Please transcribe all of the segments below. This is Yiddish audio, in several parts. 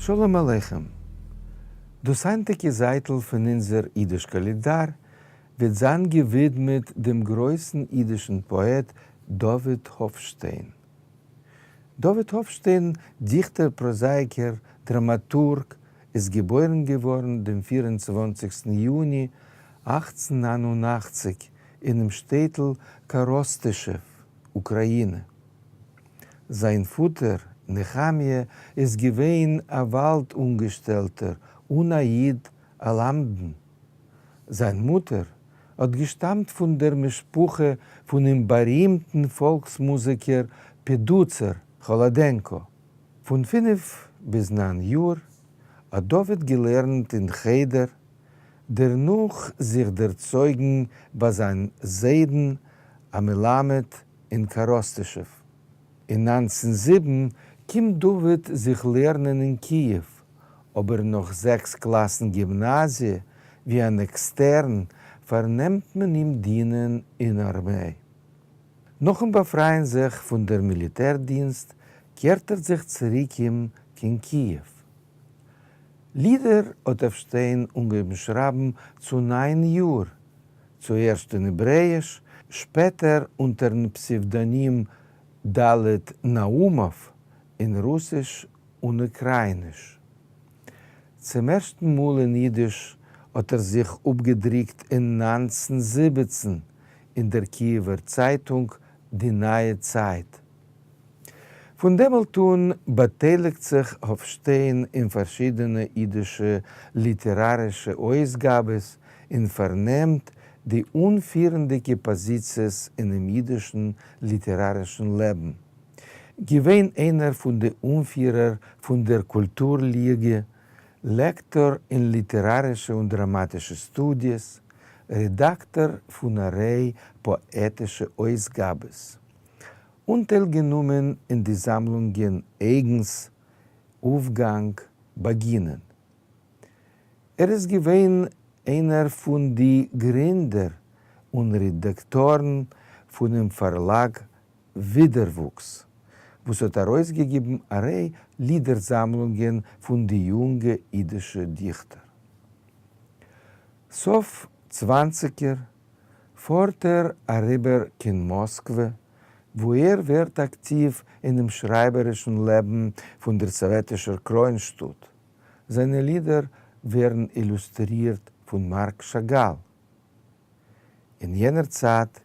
שלום עליכם! דאס היינטיגע זייטל פון אונזער אידיש קאלענדאר וועט זיין געווידמעט דעם גרויסן אידישן פאעט דוד האפשטיין. דוד האפשטיין, דיכטער, פראזאיקער, דראמאטורג, איז געבוירן געווארן דעם 24סטן יוני 1889 אינעם שטעטל קאראסטישעוו, אוקראינע. זיין פאטער, נחמיה, איז געווען א וואלד אנגעשטעלטער און א איד א למדן. זיין מוטער האט געשטאמט פון דער משפחה פונעם בארימטן פאלקס-מוזיקער פעדוצער כאלאדענקא. פון 5 ביז 9 יאר האט דוד געלערנט אין חדר, דערנאך זיך דערצויגן ביי זיין זיידן א מלמד אין קאראסטישעוו. אין 1907 קומט דוד זיך לערנען אין קיעוו, אבער נאך זעקס קלאסן גימנאזיע ווי אן עקסטערן פארנעמט מען אים דינען אין ארמיי. נאכן באפרייען זיך פון דער מיליטער דינסט קערט ער זיך צוריק אום קיין קיעוו. לידער האט האפשטיין אנגעהויבן שרייבן צו 9 יאר, צוערשט אין העברעאיש, שפעטער אונטערן פסעוודאנים ד. נאומאוו אין רוסיש און אוקראיניש. צום ערשטן מאל אין אידיש האט ער זיך אפגעדרוקט אין 1917 אין דער קיעווער צייטונג די נייע צייט. פון דעמאלט אן באטייליגט זיך האפשטיין אין פארשידענע אידישע ליטערארישע אויסגאבעס און פארנעמט די אנפירנדיקע פאזיציעס אינעם אידישן ליטערארישן לעבן. געווען איינער פון די אנפירער פון דער קולטור-ליגע, לעקטאר אין ליטערארישע און דראמאטישע סטודיעס, רעדאקטאר פון א ריי פאעטישע אויסגאבעס. אנטיילגענומען אין די זאמלונגען אייגנס, אויפגאנג, באגינען. ער איז געווען איינער פון די גרינדער און רעדאקטארן פונעם פארלאג ווידערוואוקס, וואס האט ארויסגעגעבן א ריי לידער-זאמלונגען פון די יונגע אידישע דיכטער. סוף צוואנציגער פארט ער אריבער קיין מאסקווע, וואו ער ווערט אקטיוו אינעם שרייבערישן לעבן פון דער סאוועטישער קרוינשטאט. זיינע לידער ווערן אילוסטרירט פון מארק שאגאל. אין יענער צייט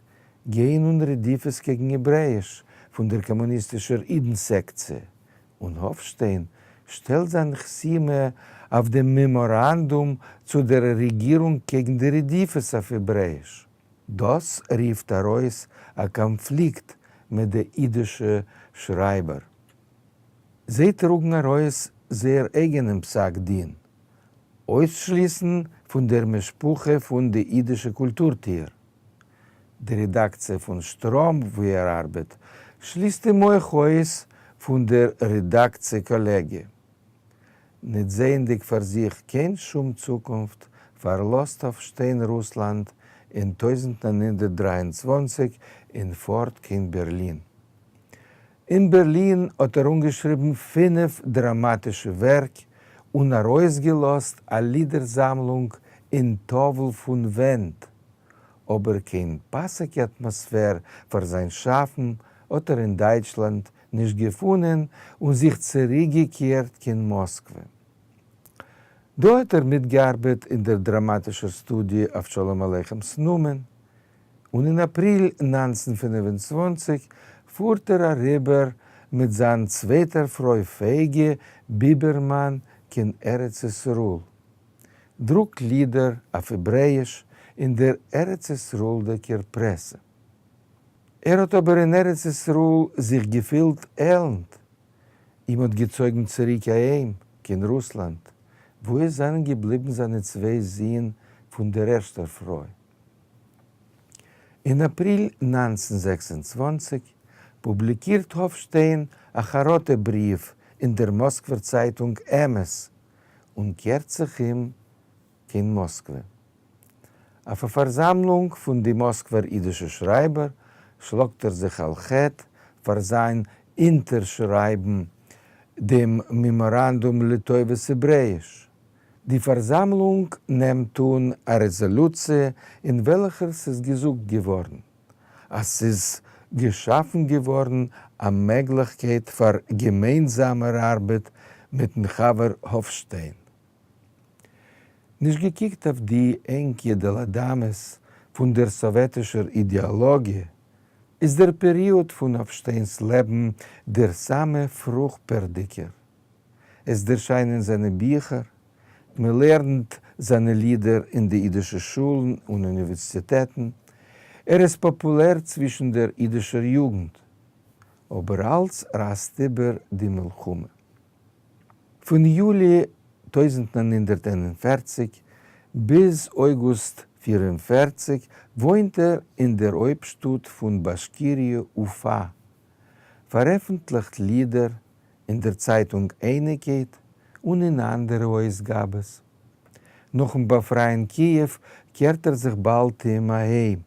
גייען אן רדיפות קעגן העברעאיש פון דער קאמוניסטישער אידן-סעקציע, און האפשטיין שטעלט זיין חתימה אויף דעם מעמאראנדום צו דער רעגירונג קעגן די רדיפות אויף העברעאיש. דאס רופט ארויס א קאנפליקט מיט די אידישע שרייבער. זיי טראגן ארויס זייער אייגענעם פסק דין, אויסשליסן פון דער משפחה פון די אידישע קולטור-טוער. די רעדאקציע פון שטראם וואו ער ארבעט שליסט אים אויך אויס פון דער רעדאקציע קאלעגיע. ניט זעענדיק פאר זיך קיין שום צוקונפט, פארלאזט האפשטיין רוסלאנד אין 1923 און פארט קיין בערלין. אין בערלין האט ער אנגעשריבן פינף דראמאטישע ווערק און ארויסגעלאזט א לידער-זאמלונג אין טאוול פון ווענט, אבער קיין פאסיגע אטמאספער פאר זיין שאפן האט ער אין דייטשלאנד נישט געפונען און זיך צוריקגעקערט קיין מאסקווע. דא האט ער מיטגעארבעט אין דער דראמאטישער סטודיע אויף שלום עליכמ'ס נאמען, און אין אפריל 1925 פארט ער אריבער מיט זיין צווייטער פרוי פייגע ביבערמאן קיין ארץ ישראל, דרוקט לידער אויף העברעאיש אין דער ארץ ישראלדיקער פרעסע. ער האט אבער אין ארץ ישראל זיך געפילט עלנד, אים האט געצויגן צוריק אהיים קיין רוסלאנד, וואו עס זענען געבליבן זיינע צוויי זין פון דער ערשטער פרוי. אין אפריל 1926 פובליקירט האפשטיין א חרטה בריוו אין דער מאסקווער צייטונג אמת און קערט זיך אום קיין מאסקווע. אויף א פארזאמלונג פון די מאסקווער אידישע שרייבער שלאגט ער זיך על חטא פאר זיין אונטערשרייבן דעם מעמאראנדום לטובת העברעאיש. די פארזאמלונג נעמט אן א רעזאלוציע אין וועלכער ס'איז געזאגט געווארן אז ס'איז געשאפן געווארן א מעגליכקייט פאר געמיינזאמער ארבעט מיטן חבר האפשטיין. נישט געקוקט אויף די ענגע ד' אמות פון דער סאוועטישער אידעאלאגיע, איז דער פעריאד פון האפשטיינ'ס לעבן דער סאמע פרוכפערדיגער. עס דערשיינען זיינע ביכער, מען לערנט זיינע לידער אין די אידישע שולן און אוניווערסיטעטן, ער איז פאפולער צווישן דער אידישער יוגנט. אבער אלץ רייסט איבער די מלחמה. פון יולי 1941 ביז אויגוסט 44 וואוינט ער אין דער הויפטשטאט פון באשקיריע אופא, פארעפנטליכט לידער אין דער צייטונג אייניקייט און אין אנדערע אויסגאבעס. נאכן באפרייען קיעוו קערט ער זיך באלד אום אהיים.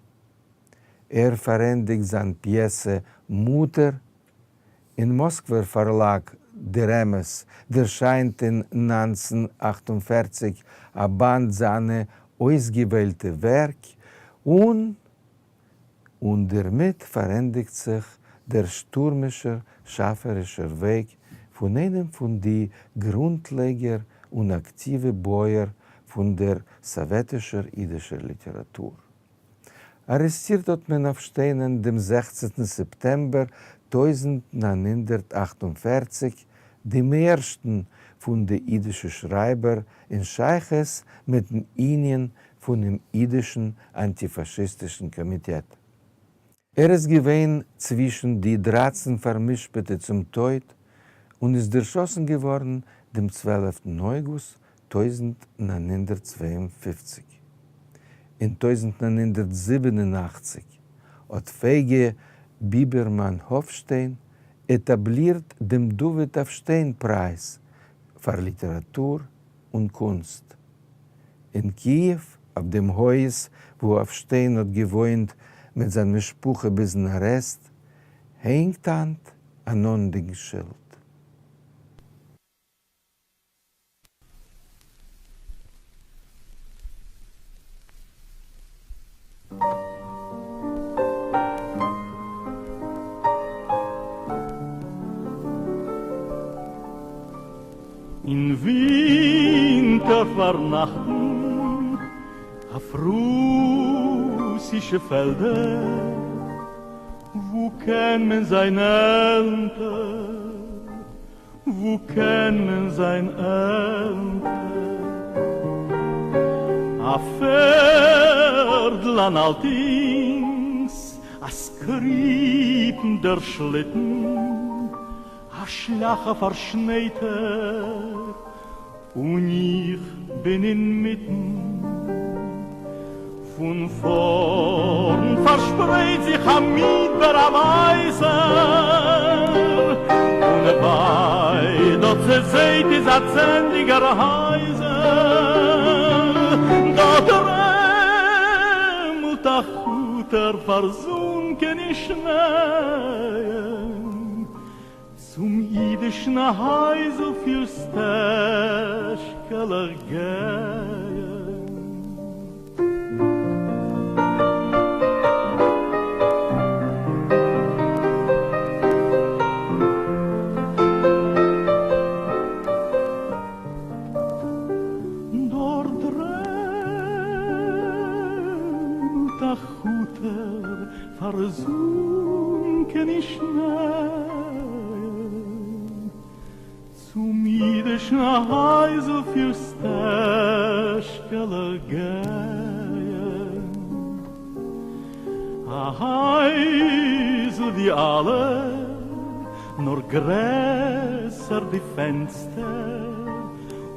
ער פארענדיגט זיין פיעסע מוטער אין מאסקווער פארלאג דער אמת דערשיינט אין 1948 א באנד זיינע אויסגעוועלטע ווערק און און דערמיט פארענדיגט זיך דער שטורמישער שאפערישער וועג פון איינעם פון די גרונטלייגער און אקטיווע בויער פון דער סאוועטישער אידישער ליטעראטור. ארעסטירט האט מען האפשטיינען דעם זעכצנטן סעפטעמבער 1948, דעם ערשטן פון די אידישע שרייבער אין שייכות מיטן ענין פונעם אידישן אנטיפאשיסטישן קאמיטעט. ער איז געווען צווישן די 13 פאר'משפט'ע צום טויט און איז דערשאסן געווארן דעם צוועלפטן אויגוסט 1952. אין 1987 האט פייגע ביבערמאן האפשטיין עטאבלירט דעם דוד האפשטיין פרייז פאר ליטעראטור און קונסט. אין קיעוו, אויף דעם הויז וואו האפשטיין האט געוואוינט מיט זיין משפחה ביזן ארעסט, הענגט היינט אן אנדענק שילד. אין ווינטער פארנאכטן אויף רוסישע פעלדער, וואו קען מען זיין עלנטער, וואו קען מען זיין עלנטער? א פערדל אן אלטינקס, א סקריפנדער שליטן, א שליאך א פארשנייטער, און איך בין אינמיטן. פון פארנט פארשפרייט זיך א מדבר א ווייסער, און ווייט דארט צעזייט איז א צענדליגער הייזער. דארט דרעמלט א כוטער פארזונקען אין שנייען, צום אידישן הייזל פיר סטעזשקעלעך גייען. דארט דרעמלט א כוטער פארזונקען אין שנייען, צום אידישן הייזל פיר סטעזשקעלעך גייען. א הייזל ווי אלע, נאר גרעסער די פענסטער,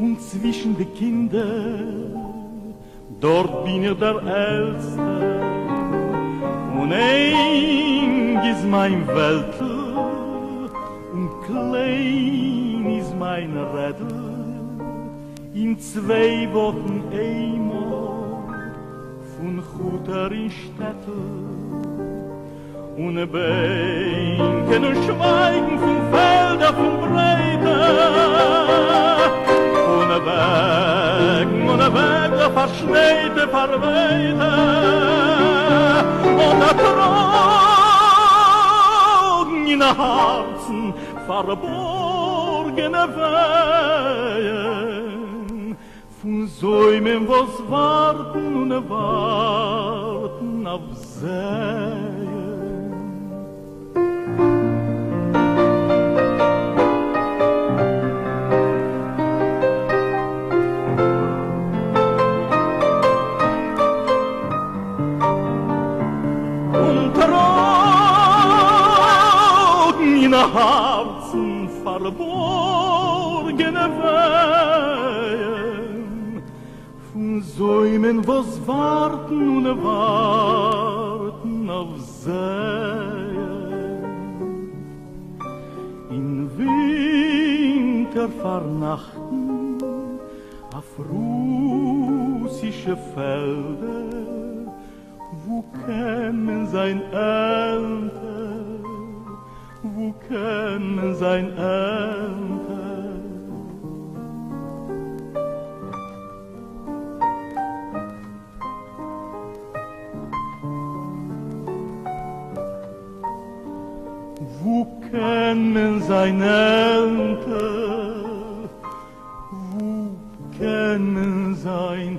און צווישן די קינדער דאָרט בין איך דער עלטסטער, און ענג איז מײַן וועלטל, און קליין איז מײַן רעדל. אין צוויי וואָכן איינמאָל פֿון כוטער אין שטעטל, און בענקען און שווײַגן פֿון פֿעלדער. פון ברייטע, פון וועגן און וועגלעך פארשנייטע פארווייטע, און טראגן אין הארצן פארבארגענע ווייען פון זוימען וואס ווארטן און ווארטן אויף זעען. און טראגן אין הארצן פארבארגענע ווייען פון זוימען וואס ווארטן און ווארטן אויף זעען. אין ווינטער פארנאכטן אויף רוסישע פעלדער וואו קען מען זיין עלנטער, וואו קען מען זיין עלנטער? וואו קען מען זיין עלנטער, וואו קען מען זיין.